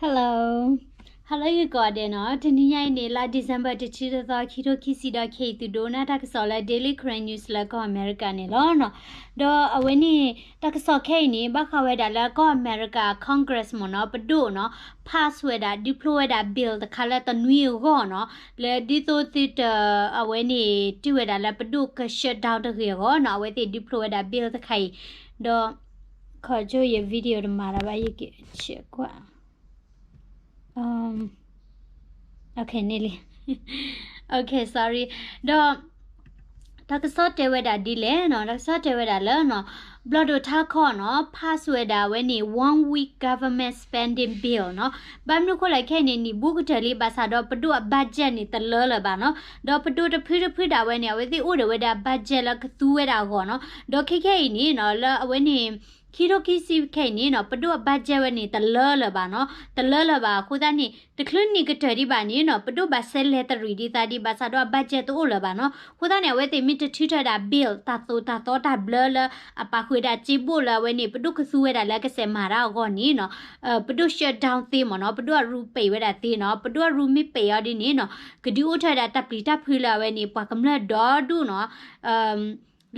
Hello ယကိးဂၤဒဲးနီၤ, တနံၤညါအံၤန့ၣ် လါ December တဆံတသီ ခံထိခံဆံဒီး ခဲအံၤသုဒိကနၣ်တၢ်ကစီၣ်လၢ Daily Karen News လၢကီၢ်အမဲရကၤန့ၣ်လီၤနီၤ. ဒီးအဝဲန့ၣ် တၢ်ကစီၣ်ခဲအံၤန့ၣ် ဘၣ်ဃးဝဲဒၣ်လၢကီၢ်အမဲရကၤ Congress မ့ၢ်နီၤ ပဒိၣ်နီၤ pass ဝဲဒၣ် ဒုးဖျိဝဲဒၣ် bill တခါလၢတနွံအဂီၢ်နီၤ, လၢဒ်သိးသုတ အဝဲန့ၣ် တုၤဝဲဒၣ်လၢပဒိၣ်က shutdown တဂ့ၤအဂီၢ်နီၤ, အဝဲသ့ၣ်ဒုးဖျိဝဲဒၣ် bill တခါအံၤ, ဒီး ခီကၠိယ video တမၤလၢၤဘၣ် ယကဆဲးကွၢ်, န့ၣ်လံ, okay sorry, ဒီး တၢ်ကစီၣ်တဲဝဲဒၣ်ဒ်လဲၣ်နီၤ, တၢ်ကစီၣ်တဲဝဲဒၣ်လၢနီၤ, ဘျီၣ်ဒိၣ်ထါခီနီၤ pass ဝဲဒၣ်အဝဲန့ၣ် one week government spending bill နီၤ, ဘၣ်မနုၤဃိလဲၣ်ခဲအံၤန့ၣ် နံၣ်ဘူးကတၢၢ်လံ ဘၣ်ဆၣ်ဒီးပဒိၣ်အ budget န့ၣ် တလၢလၢၤဘၣ်နီၤ, ဒီးပဒိၣ်တဖုတဖုဒၣ်ဝဲန့ၣ် အဝဲသ့ၣ်အိၣ်ဒီးဝဲဒၣ် budget လၢကသူဝဲဒၣ်အဂီၢ်နီၤ, ဒီးခဲခဲအံၤန့ၣ်နီၤ လၢအဝဲန့ၣ် ခံထိခံဆံခဲအံၤန့ၣ်နီၤ ပဒိၣ်အ budget ဝဲန့ၣ် တလၢလၢၤဘၣ်နီၤ, တလၢလၢၤဘၣ်အဃိသတးန့ၣ် တချုးနံၣ်ကတၢၢ်ဒံးဘၣ်န့ၣ်နီၤ ပဒိၣ်ဘၣ်ဆဲးလဲၤတရံးဒံးသးဒံး ဘၣ်ဆၣ်ဒီးအ budget တအိၣ်လၢၤဘၣ်နီၤ, အဃိသတးန့ၣ် အဝဲသ့ၣ်မ့ၢ်တထုးထီၣ်ဝဲဒၣ် bill တၢ်သိၣ်တၢ်သီတၢ်ဘျၢလၢ အပာ်ဃုာ်ဝဲဒၣ်စ့ဘိၣ်လၢအဝဲန့ၣ် ပဒိၣ်ကသူဝဲဒၣ်လၢကစဲးမၤတၢ်အဂီၢ်န့ၣ်နီၤ, ပဒိၣ် shutdown သ့မ့ၢ်နီၤ, ပဒိၣ်အရူပံးဝဲဒၣ်သ့နီၤ, ပဒိၣ်အရူမ့ၢ်ပံးအီၤဒ်န့ၣ်နီၤ ကဒုးအိၣ်ထီၣ်ဝဲဒၣ်တၢ်ပျံၤတၢ်ဖုးလၢအဝဲန့ၣ် ပှၤကမျၢၢ်ဒီဒူၣ်နီၤ,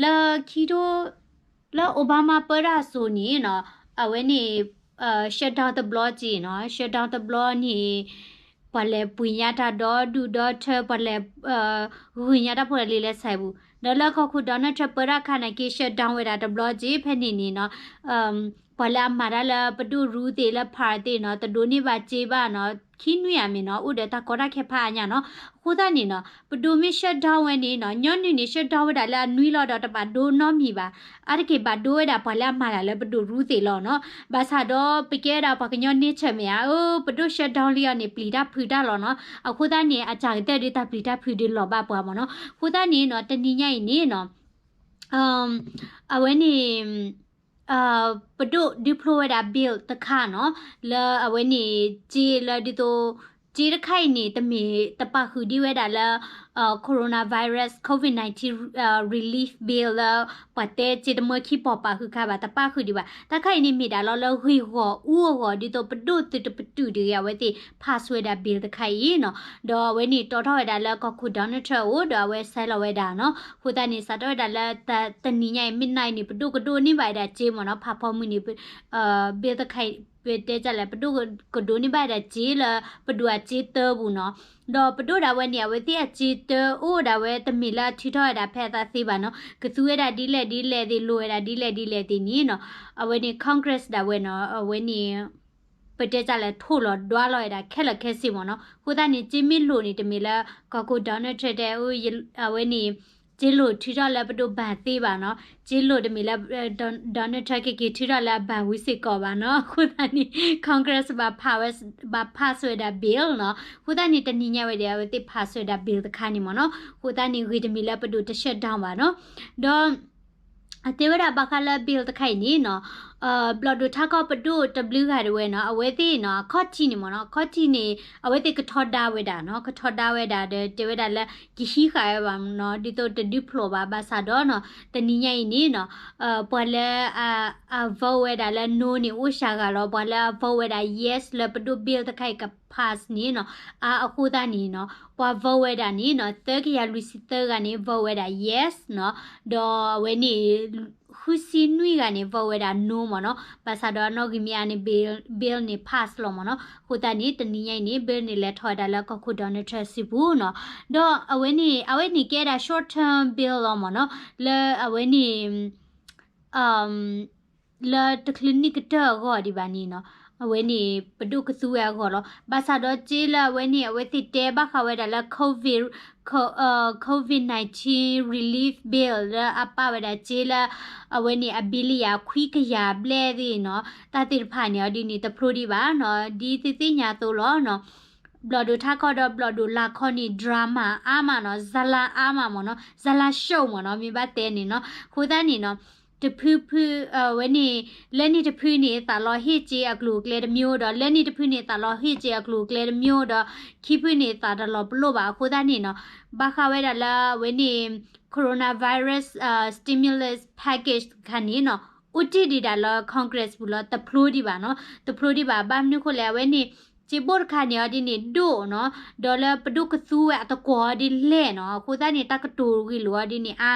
လၢခံထိ လၢ Obama ပၢတၢ်အစိၤန့ၣ်နီၤ အဝဲန့ၣ် shutdown တဘျီက့ၤနီၤ, shutdown တဘျီန့ၣ် ပှၤလဲၤပှ့ၤညါတၢ်ဒီဒူၣ်ဒီထၢ ပှၤလဲၤ ဂုာ်ညါတၢ်ဖိတၢ်လံၤလၢ site ပူၤ, ဒီးလၢကီၢ်ခိၣ် Donald Trump ပၢတၢ်အခါန့ၣ်က့ shutdown ဝဲဒၣ်တဘျီက့ၤ ဖဲန့ၣ်န့ၣ်နီၤ ပှၤလၢအမၤတၢ်လၢပဒိၣ်ရူသ့ၣ်လၢ park သ့ၣ်နီၤ တဒိးန့ၢ်ဘၣ်စ့ဘၣ်နီၤ, ခံနွံဧါမ့ၢ်နီၤ အိၣ်ဒီးတၢ်ကီတၢ်ခဲဖးအါညါနီၤ, အဃိသတးန့ၣ်နီၤ ပဒိၣ်မ့ၢ် shutdown ဝဲန့ၣ်နီၤ ညီနုၢ်န့ၣ် shutdown ဝဲဒၣ်လၢအနွံလီၤဒီးတဘၣ်ဒိနီတမံၤဘၣ်, အါတက့ၢ်ဘၣ်ဒိဝဲဒၣ်ပှၤလၢအမၤတၢ်လၢပဒိၣ်ရူသ့ၣ်လီၤနီၤ, ဘၣ်ဆၣ်ဒီးပကဲဒၣ်ပှၤကညီ nature မ့ၢ်ဧါ, အၢ ပဒိၣ် shutdown လံအီၤန့ၣ် ပျံၤတၢ်ဖုးတၢ်လီၤနီၤ, အဃိသတးန့ၣ် အစှၤကတၢၢ်ဒုးတၢ်ပျံၤတၢ်ဖုးဒုးလီၤဘၣ်ပှၤမ့ၢ်နီၤ, အဃိသတးန့ၣ်နီၤ တနံၤညါအံၤန့ၣ်နီၤ အဝဲန့ၣ် ပဒိၣ်ဒုးဖျိဝဲဒၣ် bill တခါနီၤ, လၢအဝဲန့ၣ် စ့လၢဒ်သိး စ့တခါအံၤန့ၣ် တမ့ၢ်တပာ်ဃုာ်ဒံးဝဲဒၣ်လၢ coronavirus covid nineteen relief bill လၢ ပှၤတဲစ့တမၢခံပီၢ်ပာ်ဃုာ်ခါဘၣ် တပာ်ဃုာ်ဒံးဘၣ်. တၢ်ခါအံၤန့ၣ်မ့ၢ်ဒၣ်လီၤလၢဂ့ၢ်ဂီၢ်အူအဂီၢ် ဒ်သိးပဒိၣ်သုတပတုာ်ဒံးဂ့ၤ အဝဲသ့ၣ် pass ဝဲဒၣ် bill တခါအံၤနီၤ. ဒီးအဝဲန့ၣ်တီထီၣ်ဝဲဒၣ်လၢကီၢ်ခိၣ် Donald Trump အအိၣ် ဒီးအဝဲ sign လီၤဝဲဒၣ်နီၤ. အဃိသတးန့ၣ် စးထီၣ်ဝဲဒၣ်လၢတနံၤညါအံၤ midnight န့ၣ် ပဒိၣ်ကဒိးန့ၢ်ဘၣ်ဝဲဒၣ်စ့မ့ၢ်နီၤ ဖးဖီမုၢ်န့ၣ် bill တခါအံၤ ပတဲဒ်လဲၣ် ပဒိၣ်ကဒိးန့ၢ်ဘၣ်ဝဲဒၣ်စ့လၢ ပဒိၣ်အစ့တၢပူၤနီၤ. ဒီးပဒိၣ်ဒၣ်ဝဲန့ၣ် အဝဲသ့ၣ်အစ့တၢအိၣ်ဒၣ်ဝဲတမ့ၢ်လၢအထုးထီၣ်ဝဲဒၣ်ဖဲအသးသ့ဘၣ်နီၤ. ကသူဝဲဒၣ်ဒ်လဲၣ်ဒ်လဲၣ်သ့ၣ် လိၣ်ဝဲဒၣ်ဒ်လဲၣ်ဒ်လဲၣ်သ့ၣ်န့ၣ်နီၤ. အဝဲန့ၣ် Congress ဒၣ်ဝဲနီၤ အဝဲန့ၣ် ပတဲဒ်လဲၣ် ထိၣ်လီၤဒွးလီၤဝဲဒၣ်ခဲလၢာ်ခဲဆ့မ့ၢ်နီၤ. အဃိသတးန့ၣ် စ့မ့ၢ်လိၣ်န့ၣ် တမ့ၢ်လၢ ကီၢ်ခိၣ် Donald Trump တဲ အဝဲန့ၣ် စ့လိၣ်ထုးထီၣ်လၢပဒိၣ်ဘၣ်သ့ဘၣ်နီၤ. စ့လိၣ်တမ့ၢ်လၢ Donald Trump ကက့ၤထုးထီၣ်လၢအဘၣ်ဝံၤစ့ၢ်ကီးဘၣ်နီၤ. အဃိသတးန့ၣ် Congress ဘၣ် pass ဘၣ် pass ဝဲဒၣ် bill နီၤ. အဃိသတးန့ၣ် တနံၤညါဝဲဒီး အဝဲသ့ၣ် pass ဝဲဒၣ် bill တခါန့ၣ်မ့ၢ်နီၤ. အဃိသတးန့ၣ် ဂ့ၤတမံၤလၢပဒိၣ်တ shutdown ဘၣ်နီၤ. ဒီး တဲဝဲဒၣ်ဘၣ်ဃးလၢ bill တခါအံၤန့ၣ်နီၤ ဘျီၣ်ဒိၣ်ထါခီပဒိၣ်တဘျုးဂၤဒၣ်ဝဲနီၤ အဝဲသ့ၣ်နီၤ အခီၣ်ထံးန့ၣ်မ့ၢ်နီၤ အခီၣ်ထံးန့ၣ် အဝဲသ့ၣ်ကထီဒါဝဲဒၣ်နီၤ ကထီဒါဝဲဒၣ်ဒီး တဲဝဲဒၣ်လၢ ကဟံးဃာ်ဝဲဘၣ်နီၤ ဒ်သိးတဒုးဖျိးဘၣ် ဘၣ်ဆၣ်ဒီးနီၤ တနံၤညါအံၤန့ၣ်နီၤ ပှၤလၢ အ vote ဝဲဒၣ်လၢ no န့ၣ် အိၣ်စှၤဂၤလီၤ. ပှၤလၢအ vote ဝဲဒၣ် yes လၢပဒိၣ် bill တခါအံၤက pass န့ၣ်နီၤ အါအဃိသတးန့ၣ်နီၤ ပှၤ vote ဝဲဒၣ်န့ၣ်နီၤ သၢကယၤလွံၢ်ဆံသၢဂၤန့ၣ် vote ဝဲဒၣ် yes နီၤ ဒီးအဝဲန့ၣ် ဃုဆံနွံဂၤန့ၣ် vote ဝဲဒၣ် no မ့ၢ်နီၤ. ဘၣ်ဆၣ်ဒီးနီၣ်ဂံၢ်မ့ၢ်အါန့ၣ် bill န့ၣ် pass လီၤမ့ၢ်နီၤ. အဃိသတးန့ၣ် တနံၤညါအံၤန့ၣ် bill န့ၣ် လဲၤထီၣ်ဝဲဒၣ်လၢကီၢ်ခိၣ် Donald Trump စုပူၤနီၤ. ဒီးအဝဲန့ၣ် အဝဲန့ၣ်ကဲဒၣ် short term bill လီၤမ့ၢ်နီၤ လၢအဝဲန့ၣ် လၢတချုးနံၣ်ကတၢၢ်အဂီၢ်ဒံးဘၣ်န့ၣ်နီၤ အဝဲန့ၣ် ပဒိၣ်ကသူဝဲအဂီၢ်လီၤ. ဘၣ်ဆၣ်ဒီးစ့လၢအဝဲန့ၣ် အဝဲသ့ၣ်တဲဘၣ်ဃးဝဲဒၣ်လၢ covid covid nineteen relief bill လၢအပာ်ဝဲဒၣ်စ့လၢ အဝဲန့ၣ် အ billion ခွံကယၤဘျဲၣ်သ့ၣ်နီၤ တၢ်သ့ၣ်တဖၣ်န့ၣ် အီၤဒ်န့ၣ် တဖျိဒံးဘၣ်နီၤ. ဒ်သုသ့ၣ်ညါအသိးလီၤနီၤ ဘျီၣ်ဒိၣ်ထါခီဒီးဘျီၣ်ဒိၣ်လါခီန့ၣ် drama အါမးနီၤ ဇာတ်လမ်း အါမးမ့ၢ်နီၤ ဇာတ်လမ်း show မ့ၢ်နီၤ မ့ၢ်ဘၣ်တဲန့ၣ်နီၤ. အဃိသတးန့ၣ်နီၤ တဖုဖု အဝဲန့ၣ် လၢန့ၣ်တဖုန့ၣ် သးလီဟ့ၣ်စ့အကျိၤအကျဲတမျိုးဒီး လၢန့ၣ်တဖုန့ၣ် သးလီဟ့ၣ်စ့အကျိၤအကျဲတမျိုးဒီး ခံဖုန့ၣ် သးတလီၤပလိာ်ဘၣ်. အဃိသတးန့ၣ်နီၤ ဘၣ်ဃးဝဲဒၣ်လၢအဝဲန့ၣ် coronavirus stimulus package တခါန့ၣ်နီၤ အိၣ်တ့ၢ်ဒံးဒၣ်လၢ Congress ပူၤလီၤ တဖျိဒံးဘၣ်နီၤ တဖျိဒံးဘၣ်. ဘၣ်မနုၤဃိလဲၣ် အဝဲန့ၣ် စ့ဘိၣ်တခါန့ၣ်အီၤဒ်န့ၣ်ဒိၣ်နီၤ, ဒီးလၢပဒိၣ်ကသူဝဲအသကွီၤအီၤဒ်လဲၣ်နီၤ, အဃိသတးန့ၣ် တၢ်ကတိၤဂ့ၢ်လိာ်အီၤဒ်န့ၣ်အါ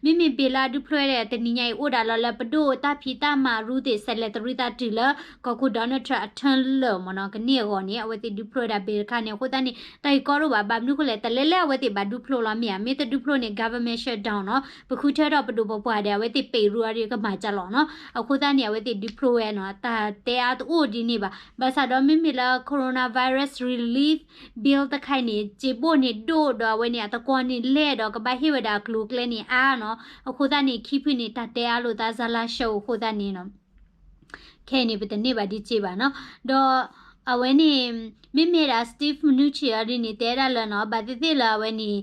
နီၤ. မ့မ့ၢ် bill လၢအဒုးဖျိဝဲဒၣ်တနံၤညါအံၤ အိၣ်ဒၣ်လီၤလၢပဒိၣ်တၢ်ဖံးတၢ်မၤရူသ့ၣ် ဆဲးလဲၤတရံးသးတုၤလၢ ကီၢ်ခိၣ် Donald Trump အ term လၢာ်မ့ၢ်နီၤ, ကန့ၢ်အဂီၢ်န့ၣ် အဝဲသ့ၣ်ဒုးဖျိဝဲဒၣ် bill တခါန့ၣ်. အဃိသတးန့ၣ် တၢ်ဂ့ၢ်ကီဒိၣ်ဘၣ်, ဘၣ်မနုၤဃိလဲၣ်, တလဲၤလၢအဝဲသ့ၣ်ဘၣ်ဒုးဖျိလီၤမ့ၢ်ဧါ, မ့ၢ်တဒုးဖျိန့ၣ် government shutdown နီၤ, ပဃုထၢထီၣ်ပဒိၣ်ပပှၢ်ဒီး အဝဲသ့ၣ်ပံးရူအီၤဒီးကမၤစၢၤလီၤနီၤ. အဃိသတးန့ၣ် အဝဲသ့ၣ်ဒုးဖျိဝဲနီၤ, တၢ်တဲအါတအိၣ်ဒ်န့ၣ်ဘၣ်. ဘၣ်ဆၣ်ဒီးမ့မ့ၢ်လၢ coronavirus relief bill တခါအံၤန့ၣ် စ့ဘိၣ်န့ၣ်ဒိၣ်ဒီး အဝဲန့ၣ်အသကွီၤန့ၣ်လဲၢ်ဒီး ကဘၣ်ဟ့ၣ်ဝဲဒၣ်အကျိၤအကျဲန့ၣ်အါနီၤ. အဃိသတးန့ၣ် ခံဖုန့ၣ် တၢ်တဲအါလိာ်သးစှၤလၢ်ဆှၢအဃိသတးန့ၣ်နီၤ ခဲအံၤန့ၣ် ပတန့ၢ်ဘၣ်ဒ်စ့ဘၣ်နီၤ. ဒီးအဝဲန့ၣ် မ့မ့ၢ်ဒၣ် Steve Mnuchin အီၤဒ်န့ၣ် တဲဒၣ်လၢနီၤ, ဘၣ်သ့ၣ်သ့ၣ်လၢအဝဲန့ၣ်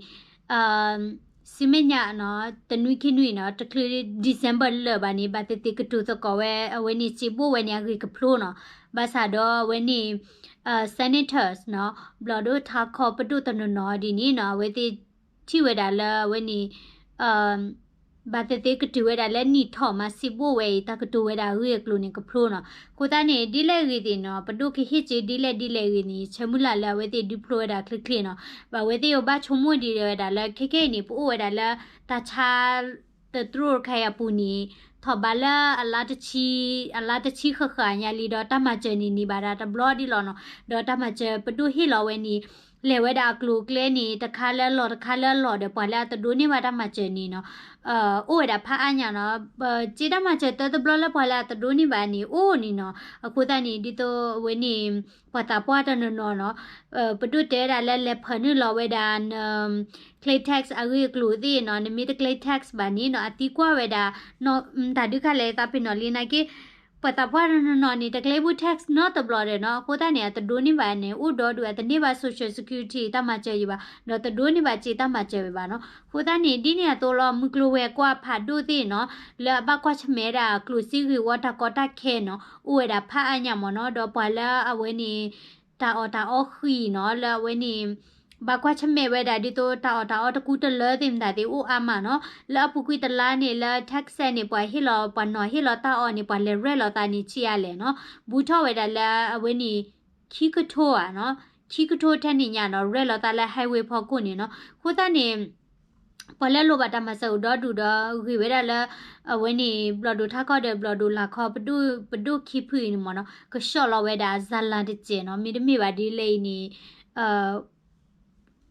ဆူမဲာ်ညါနီၤ, တနွံခံနွံနီၤ, တချုး December လၢာ်ဘၣ်န့ၣ် ဘၣ်သ့ၣ်သ့ၣ်ကတိၤသကိးဝဲ အဝဲန့ၣ်စ့ဘိၣ်ဝဲန့ၣ် အဂ့ၢ်ကဖျိနီၤ. ဘၣ်ဆၣ်ဒီးအဝဲန့ၣ် senators နီၤ, ဘျီၣ်ဒိၣ်ထးခီပဒိၣ်တနီၤနီၤဒ်န့ၣ်နီၤ, အဝဲသ့ၣ်ထံၣ်ဝဲဒၣ်လၢအဝဲန့ၣ် ဘၣ်သ့ၣ်သ့ၣ်ကတုၤဝဲဒၣ်လၢနံၣ်ထီၣ်မးစ့ဘိၣ်ဝဲအံၤ တၢ်ကတိၤဝဲဒၣ်အဂ့ၢ်အကျိၤန့ၣ် ကဖျိနီၤ. အဃိသတးန့ၣ် ဒ်လဲၣ်ဂ့ၤသ့ၣ်နီၤ, ပဒိၣ်ကဟ့ၣ်စ့ဒ်လဲၣ်ဒ်လဲၣ်ဂ့ၤန့ၣ် ဆၢမုၢ်လၢ်လၢအဝဲသ့ၣ်ဒုးဖျိဝဲဒၣ်ချ့ချ့နီၤ. ဘၣ်ဝဲသ့ၣ်အဘၣ်ဆိကမိၣ်ဒ်ဝဲဒၣ်လၢ ခဲခဲအံၤန့ၣ် ပအိၣ်ဝဲဒၣ်လၢတၢ်ဆါ တတြိၣ်တခါအံၤအပူၤန့ၣ် ထီၣ်ဘးလၢအလါတဆံ, အလါတဆံဃၣ်ဃၣ်ညါလံ ဒီးတၢ်မၤစၢၤန့ၣ် န့ၢ်ဘၣ်ဒၣ်တဘျီဒ်လီၤနီၤ. ဒီးတၢ်မၤစၢၤပဒိၣ်ဟ့ၣ်လီၤဝဲန့ၣ် လဲၤဝဲဒၣ်အကျိၤအကျဲန့ၣ် တခါလၢအလီၢ်တခါလၢအလီၢ်ဒီး ပှၤလၢအတဒိးန့ၢ်ဘၣ်တၢ်မၤစၢၤန့ၣ်နီၤ အိၣ်ဝဲဒၣ်ဖးအါညါနီၤ. စ့တၢ်မၤစၢၤတၢ်တဘျီလၢပှၤလၢအတဒိးန့ၢ်ဘၣ်န့ၣ် အိၣ်န့ၣ်နီၤ. အဃိသတးန့ၣ် ဒ်သိးအဝဲန့ၣ် ပှၤသးပှၢ်တနီၤနီၤနီၤ ပဒိၣ်တဲဝဲဒၣ်လၢလဲၤဖၢနုာ်လီၤဝဲဒၣ် claim tax အဂ့ၢ်အကျိၤသ့ၣ်နီၤ, နမ့ၢ်တ claim tax ဘၣ်န့ၣ်နီၤ, အသံကွၢ်ဝဲဒၣ် တၢ်ဒုးခါလဲၣ်သးပ့ၤနီၣ်လံနာ်က့ ပှၤသးပှၢ်တနီၤနီၤန့ၣ် တ claim ဘူး tax နီတဘျီဒီးနီၤ. အဃိသတးန့ၣ် အတဒိးန့ၢ်ဘၣ်န့ၣ် အိၣ်ဒီဒူၣ် အတန့ၢ်ဘၣ် social security တၢ်မၤစၢၤယံၤဘၣ်, ဒီးတဒိးန့ၢ်ဘၣ်စ့တၢ်မၤစၢၤဝဲဘၣ်နီၤ. အဃိသတးန့ၣ် ဒ်န့ၣ်အသိးလီၤ မုၢ်ကျိၤဝဲၤကွာ်ဖးဒိၣ်သ့ၣ်နီၤ လၢအဘၣ်ကွၢ်ဆၢၣ်မဲာ်ဝဲဒၣ်ကျိၣ်စ့ဂ့ၢ်ဝီတၢ်ကီတၢ်ခဲနီၤ အိၣ်ဝဲဒၣ်ဖးအါညါမ့ၢ်နီၤ. ဒီးပှၤလၢအဝဲန့ၣ် တၢ်အီၣ်တၢ်အီဃံနီၤ လၢအဝဲန့ၣ် ဘၣ်ကွၢ်ဆၢၣ်မဲာ်ဝဲဒၣ်ဒ်သိးတၢ်အီၣ်တၢ်အီတကူတလၢသ့ၣ်မတၤသ့ၣ်အိၣ်အါမးနီၤ. လၢအပူၤကွံာ်တလါန့ၣ် လၢ Texas န့ၣ် ပှၤဟ့ၣ်လီၤ ပှၤနီၤဟ့ၣ်လီၤတၢ်အီၣ်န့ၣ် ပှၤလဲၤရဲၣ်လီၤသးန့ၣ်ဆံးအါလဲၣ်နီၤ. ဘူးထီၣ်ဝဲဒၣ်လၢအဝဲန့ၣ် ခံကထိဧါနီၤ, ခံကထိထဲန့ၣ်ညါနီၤ ရဲၣ်လီၤသးလၢ highway ဖီခိၣ်န့ၣ်နီၤ. အဃိသတးန့ၣ် ပှၤလၢအလိၣ်ဘၣ်တၢ်မၤစၢၤအိၣ်ဒီဒူၣ်ဒီး ဂ့ၤဝဲဒၣ်လၢ အဝဲန့ၣ် ဘျီၣ်ဒိၣ်ထးခီဒီး ဘျီၣ်ဒိၣ်လၤခီ ပဒိၣ်ခံဖုအံၤန့ၣ်မ့ၢ်နီၤ ကဆှီလီၤဝဲဒၣ် ဇာတ်လမ်း တစဲးနီၤ. မ့တမ့ၢ်ဘၣ်ဒ်လဲၣ်အံၤန့ၣ်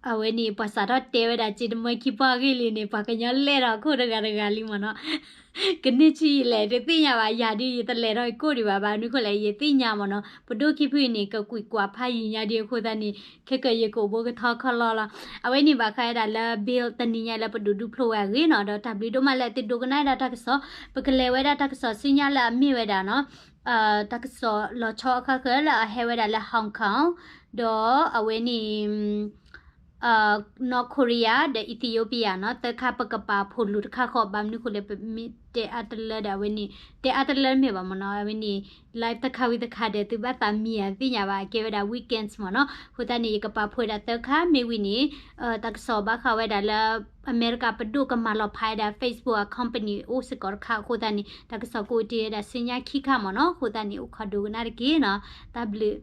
အဝဲန့ၣ် ပှၤစးထီၣ်တဲဝဲဒၣ်စ့တမၢခံပှၢ်ဂ့ၢ်လံန့ၣ် ပှၤကညီလဲၢ်ထီၣ်ခိၣ်တဂၤတဂၤလံမ့ၢ်နီၤ. ကန့ၢ်ဆံးယံာ်လဲၣ် တသ့ၣ်ညါဘၣ်, ယၤဒ်ယတလဲၤထီၣ်ကိၣ်ဒံးဘၣ်, ဘၣ်မနုၤဃိလဲၣ် ယသ့ၣ်ညါမ့ၢ်နီၤ ပဒိၣ်ခံဖုအံၤန့ၣ် ကကွံာ်ကွၢ်ဖးယံာ်ညါဒ်အဃိသတးန့ၣ် ခဲကၢၤယကအိၣ်ဘိကထီခီလီလီၤ. အဝဲန့ၣ်ဘၣ်ဃးဝဲဒၣ်လၢ bill တနံၤညါလၢပဒိၣ်ဒုးဖျိဝဲအဂ့ၢ်နီၤ. ဒီးတၢ်ဘျုးဒိၣ်မးလၢသုဒိကနၣ်ဝဲဒၣ်တၢ်ကစီၣ်, ပကလဲၤဝဲဒၣ်တၢ်ကစီၣ်ဆူညါလၢအမ့ၢ်ဝဲဒၣ်နီၤ တၢ်ကစီၣ်လီၤဆီအဃၢဃၢလၢအဟဲဝဲဒၣ်လၢ Hong Kong ဒီးအဝဲန့ၣ် North Korea ဒီး Ethiopia နီၤ သၢခါပကပာ်ဖှိၣ်လိာ်တခါဃီ ဘၣ်မနုၤဃိလဲၣ် ပမ့ၢ်တဲအါတလၢဒီးအဝဲန့ၣ် တဲအါတလၢမ့ၢ်ဘၣ်မ့ၢ်နီၤ အဝဲန့ၣ် live တခါဝံၤတခါဒီး သုဘၣ်သးမံဧါသ့ၣ်ညါဘၣ် အကဲဝဲဒၣ် weekends မ့ၢ်နီၤ အဃိသတးန့ၣ် ယကပာ်ဖှိၣ်ဝဲဒၣ်သၢခါ မ့ၢ်ဝံၤန့ၣ် တၢ်ကစီၣ်ဘၣ်ဃးဝဲဒၣ်လၢ အမဲရကၤပဒိၣ်ကမၤလီၤဖးဝဲဒၣ် Facebook အ company အိၣ်စ့ၢ်ကီးတခါအဃိသတးန့ၣ် တၢ်ကစီၣ်ကအိၣ်တ့ၢ်ဝဲဒၣ်ဆူညါခံခါမ့ၢ်နီၤ အဃိသတးန့ၣ် အိၣ်ခိးဒိကနၣ်တက့ၢ်နီၤ တၢ်ဘျုး